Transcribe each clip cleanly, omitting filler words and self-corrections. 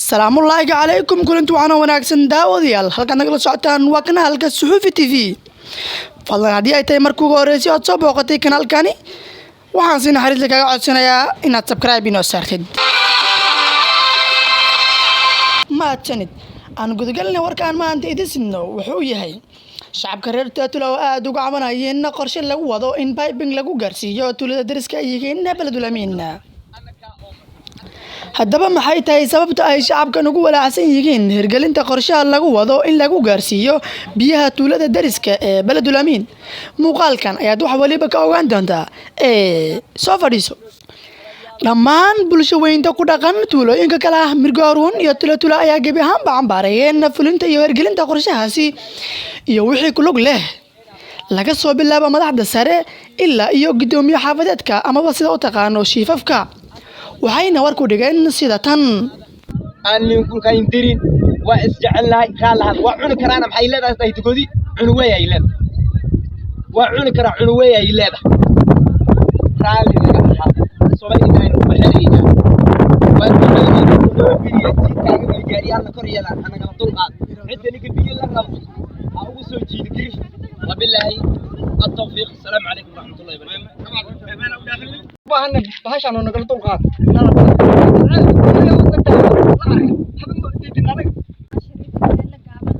Salaamullaahi calaykum, kulanti waxaana wanaagsan daawadayaal. Halkaad nagala socotaan waa kanaalka Suxufi TV. Fadlan, haddii ay tahay markii ugu horreysay ood soo booqatay kanaalkani, waxaan si naxariis leh kaga codsanayaa inaad subscribe inoo saartid. Mahadsanid. Aan gudagalnay warkaan maanta idin sidno. Wuxuu yahay shacabka reer Taatula oo aada uga cabanayeen qorshe lagu wado in piping lagu gaarsiiyo tuulada dariska ay yihiin, Beledul Amiin. Haddaba, maxay tahay sababta ay shacabkan ugu walaacsan yihiin hirgelinta qorshaha lagu wado in lagu gaarsiiyo biyaha tuulada dariska ee Beledul Amiin? Muuqaalkan ayaad wax waliba ka ogaan doontaa ee soo fadhiiso. Dhammaan bulsho weynta ku dhaqan tuulooyinka kale ah Mirgaaruun iyo Tulatula ayaa gebi ahaanba cambaareeyeen fulinta iyo hirgelinta qorshahaasi iyo wixii ku lug leh, laga soo bilaabo madaxda sare ilaa iyo guddoomiye xaafadeedka, amaba sida u taqaano shiifafka. Waxayna war ku dhigeen sida tan. Aan ninkulkayntirin, waa isjecelnahay, raalahan waa cuni karaana. Maxay leedahay? Daytagodi cunuweey ay leedahay, waa cuni karaa, cunuweey ay leedahay. Raalli naga ahaa, somaynaaynu waxelaynaa, waa ducaynayna. Biyo jiidkaaga iyo gaariyaalna kor yeelaan, hanagala dulqaad. Cidda ninka biyo la rabo ha ugu soo jiidi girif. Wabilaahi التوفيق، السلام عليكم ورحمة الله وبركاته. Baahana bahashaan oo nagala dulqaad.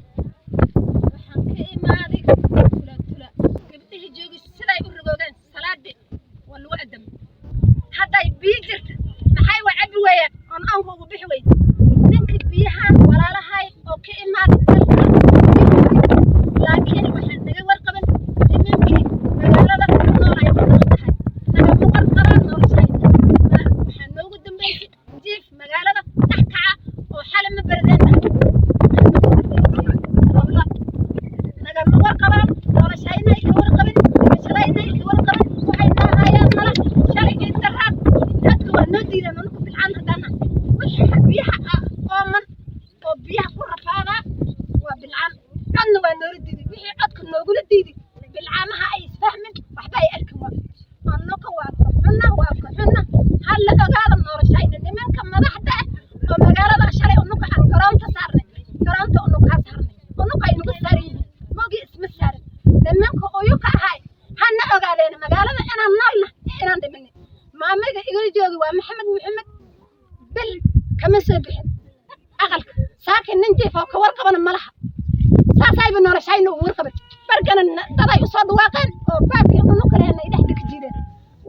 Waxaan ka imaaday Tula Tula. Gabdhihii joogay siday u rogoogeen salaadii waa lagu adamay. Hadday biyo jirta, maxay waa cabi weeyaan oon anku ugu bixi weyn? Ninka biyahan walaalahay oo ka imaaday dalka, laakiin waxaan naga warqaban nimankii magaalada nool ay ku nool tahay, nagama warqabaan noloshayna. Waxaa noogu dambeysay jiif magaalada dhex kaca oo xale ma berdeen. Nagama warqabaan noloshayna, ay ka warqabin dhimashadayna, ay ka warqabin. Waxay noo hayaan mala. Shalay intaraad dadka waa noo diidaan. Anugu bilcaan haddana wixii biyaha ooman oo biyaha ku rafaadaa waa bilcaan. Codna waa noola diiday. Wixii codka noogula diiday, bilcaamaha ay isfahmin, waxba ay arkin. Waa annaga waa ka xunna, waa ka xunna. Ha la ogaada noloshayna. Nimanka madaxda ah oo magaalada shalay unuka aan garoonta saarnay, garoonta unukaa saarnay, unuka ay nagu saaran yihiin, moogii isma saaran. Nimanka uyuka ahay hana ogaadeen magaalada inaan noolna, inaan dhimanay. Maamaga igala joogi waa Maxamed. Maxamed bil kama soo bixin aqalka saakin. Nin jiif oo ka warqabana malaha. Saasayba noloshayna ugu warqaban. Barkana daday usoo dhawaaqeen oo baabkii unuka lehna ay dhexda ka jireen.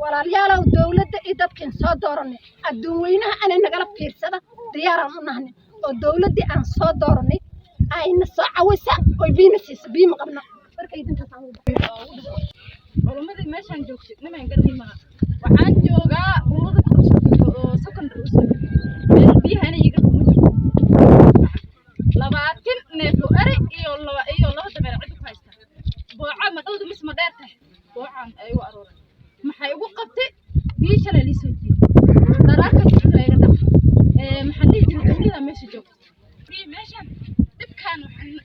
Walaalayaalow, dowladda iyo dadkiin soo dooranay, adduun weynaha anay nagala fiirsada diyaaraan u nahnay oo dowladdii aan soo dooranay ayna soo cawisa oy biyina siisa. Biyo ma qabno. Markay intaas aan ugu Culumadii meeshaan joogtay nimaan garani maha. Waxaan joogaa ururada oo secondary usoo meel biyaha inay iga kuma jirto. 20 neef oo eri iyo laba iyo laba dameer cid ku haysta. Booca ma dhowda mise ma dheer tahay? Boocaan ay u arooray, maxay ugu qabtay? Biyo shalay lii soo jiiday, dharaarka jikada iga dhac. Maxaan dhihi jiray? Dowlada meesha joogta biyo meeshaan dhibkaan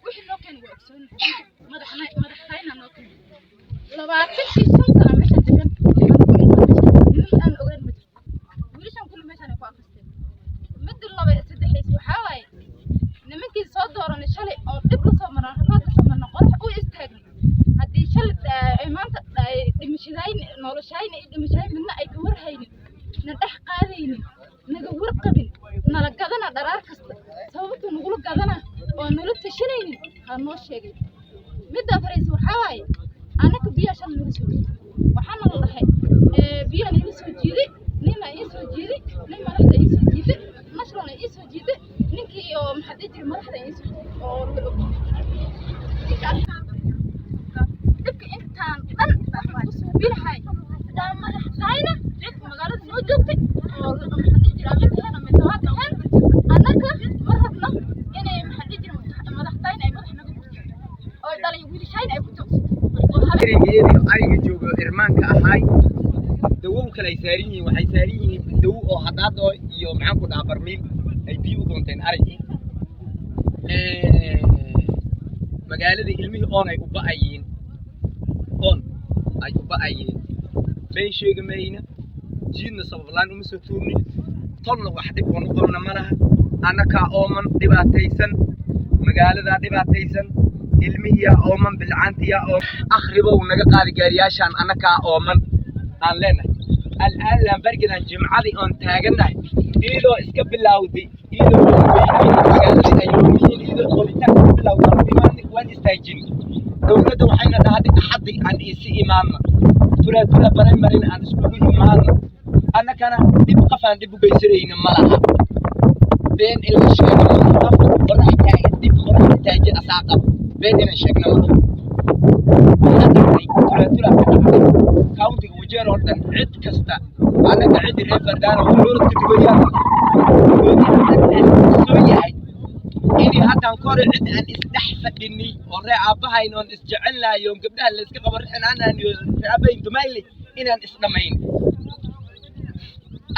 wixii noo keenay waa ogsoon. Madaxna madaxtayna noo keenay. 25 sano meeshaan degan, nin aan ogeyn ma jirto. Wiilashan kulli meeshaan ay ku akristeen. Midda laba saddexaysa waxaa waaye, nimankii soo dooranay shalay oo dhib la soo marnaa, rafaad la soo marnaa, qorax u istaagnay, haddii shalay ay maanta ay dhimashadayn, noloshayna iyo dhimashayn midna ay ka warhaynin, na dhex qaadaynin, naga warqabin, nala gadana dharaar kasta, sababta nagula gadana oo nala tashanaynin ha noo sheegay. Midda afaraysa waxaa waaye, anaka biyaha shalay nala soo jiiday. Waxaana la dhahay biyaha ila soo jiiday, nina ii soo jiiday, nin madaxda ii soo jiiday, nashrona ii soo jiiday, ninkii oo maxaa dhihi jiray, madaxda ii soo jiiday oo la og. Dhibka intaan dhan waxaan ku suubinahay waa madaxdayna, cid magaalada noo joogtay oo maxaa dhihi jiray mid ahayn ama tawaad ahayn. Annaka ma rabno inay maxaa dhihi jiray madaxdayna ay madax naga gurto oo dhalin wiilashayna ay ku joogsato oo Erigeeda ariga joogo irmaanka ahaay dawow kale ay saaran yihiin. Waxay saaran yihiin dawow oo hadaado iyo maxaan ku dhahaa, barmiil ay biyo u doonteen arigii. Magaalada ilmihii oon ay u ba'ayiin, oon ay u ba'ayiin. Been sheegi mayna, jiidna sabab laan uma soo tuurnin, tolna wax dhib oon u qabna ma laha. Annakaa ooman dhibaataysan, magaaladaa dhibaataysan, ilmihiyaa ooman, bilcaantiyaa ooman. Akhribow naga qaadi gaariyaashaan, annakaa ooman aan leenahay. Al'aalan bargedan jimcadii oon taagannahay, iyadoo iska bilowday, iyadoo magaaladii ay yoomiyiin, iyadoo qobitaanka ka bilowday aan imaanay, waan istaajin. Dowladda waxayna dhahday Axaddi aan isi imaanno, Tula Primary-na aan iskugu imaanno. Annakana dhib qof aan dhib u geysanayno ma laha. Been in la sheego ma laha. Qof qorax taagan, dhib qoraxda taajin asaa qabo, been inaan sheegno ma laha. Waxaa dhacday Tula ka dhacday county-ga Wajeer oo dhan, cid kasta. Annaga ciddi reer Fardaano curadka Dugoodiyaan, Dugoodiya soo yahay inay haddaan ka hore cid aan isdhex fadhinay oo ree aabbahayn oon isjecelnahay oon gabdhaha la iska qabo rixin aan iyo ree aabbahayn dumayle inaan isdhammayn.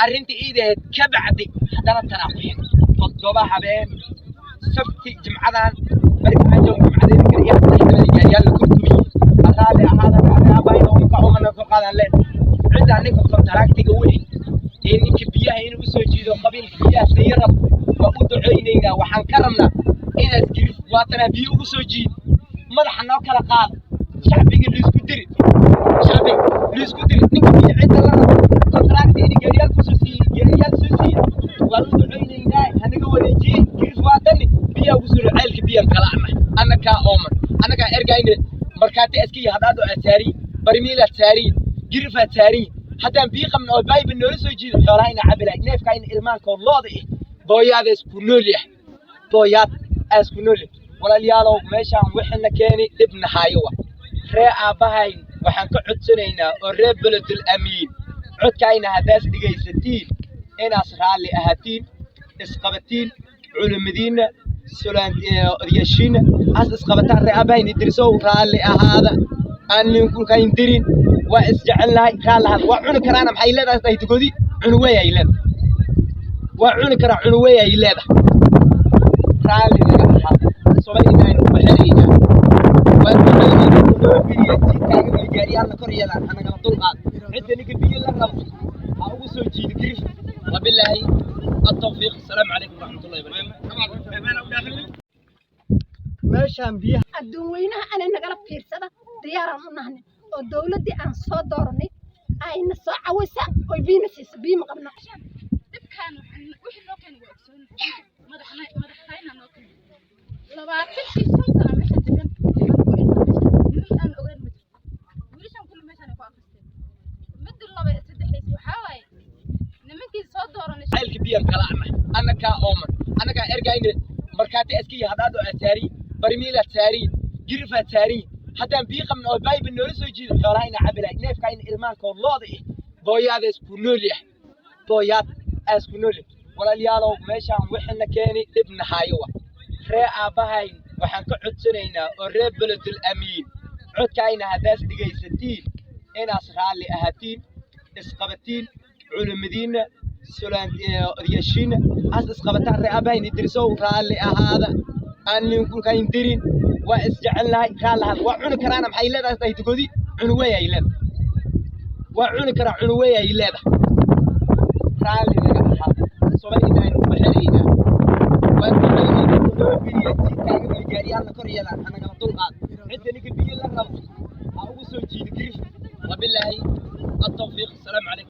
Arrintii iidaheed ka bacdi haddana tanaa ku xig 7 habeen, Sabti, jimcadan bari waxaan jooga jimcadeeda kale iyo hadda dhexdeeda gaariyaal la kortumiye. Raalli ahaada, ree aabbahayn oo marka oomana kor qaadaan leen. Ciddaa ninka contract-iga weyn ee ninka biyaha inuu usoo jiido, qabiilka biyaha siiya rabo, waa u ducaynaynaa. Waxaan ka rabnaa inaad Girif waatanaa biyo ugu soo jiid, madaxa noo kala qaado, shacbiga liisku diri, shacbiga liisku diri. Ninka biyo cidda la rabo contract-i in gaariyaal kusoo siiye, gaariyaal soo siiye, waan u ducaynaynaa. Hanaga wareejiye Girif waatani biyaha ugu soo, ceelka biyaan kala ana. Annakaa ooman, annagaa ergayne markaati askiya hadhaadho aad saariyin, barmiilaad saariyin, girifaad saariyin. Haddaan biyo qabno oo bayba noola soo jiido, xoolaha ina cabi lahayd, neefka ina ilmaankoo looda eh booyaadaas ku nool yahay, booyaad aas ku nool yahay. Walaalayaalow, meeshaan wixina keeni dhibna haayo wa ree aabbahayn. Waxaan ka codsanaynaa oo reer Beledul Amiin, codkayna haddaas dhegaysatiin, inaas raalli ahaatiin, isqabatiin, culimadiinna, odayaashiinna as isqabataan. Ree aabbahayn Idrisow, raalli ahaada, aan ninkulkayn dirin, waa isjecelnahay, raalli ahaada. Waa cuni karaana maxay leedahay daytagodi cunuwey ay leedahay, waa cuni karaa, cunuwey ay leedahay. Raalli naga ahaada, sobaynaynu bixinaynaa, waan ducaynaynaa. Biyo tii taagan oo gaariyaalna kor yeelaan, hanagala dul qaad. Cidda ninka biyo la rabo ha ugu soo jiido Girif. Wabilaahi التوفيق، السلام عليكم ورحمة الله وبركاته. Meeshaan biyaha Adduun weynaha anay nagala fiirsada diyaaraan u nahnay oo dowladdii aan soo dooranay ayna soo cawisa oy biyana siisa. Biyo ma qabno. Dhibkaan wixii noo keenay waa ogsoon, madaxna madaxayna noo keenay. 25 sano meeshaan degan nin aan ogeyn ma jirto. Wiilashan kulli meeshaan ay ku akristeen. Midda laba saddexaysa waxaa waaye nimankii soo dooranay. Ceelka biyaan kala ana, annakaa ooman, annagaa ergayne markaati askiya hadhaadho aad saariyin, barmiilaad saariyin, girifaad saariyin. Haddaan biyo qabno oo bayba noola soo jiido, xoolaha ina cabi lahayd, neefka ina ilmaankoo looda eh booyaadaas ku nool yahay, booyaad aas ku nool yahay. Walaalayaalow, meeshaan wixina keeni dhibna haayo wa ree aabbahayn. Waxaan ka codsanaynaa oo reer Beledul Amiin, codkayna haddaas dhegaysatiin, inaas raalli ahaatiin, isqabatiin, culimadiinna, odayaashiinna as isqabataan. Ree aabbahayn Idrisow, raalli ahaada, aan ninkulkayn dirin, waa isjecelnahay, raalli ahaada. Waa cuni karaana maxay leedahay daytagodi cunuwey ay leedahay, waa cuni karaa, cunuwey ay leedahay. Raalli naga ahaada, sobaynaynu bixinaynaa, waan ducaynaynaa. Biyo tii taagan oo gaariyaalna kor yeelaan, hanagala dul qaad. Cidda ninka biyo la rabo ha ugu soo jiido Girif. Wabilaahi التوفيق، السلام عليكم.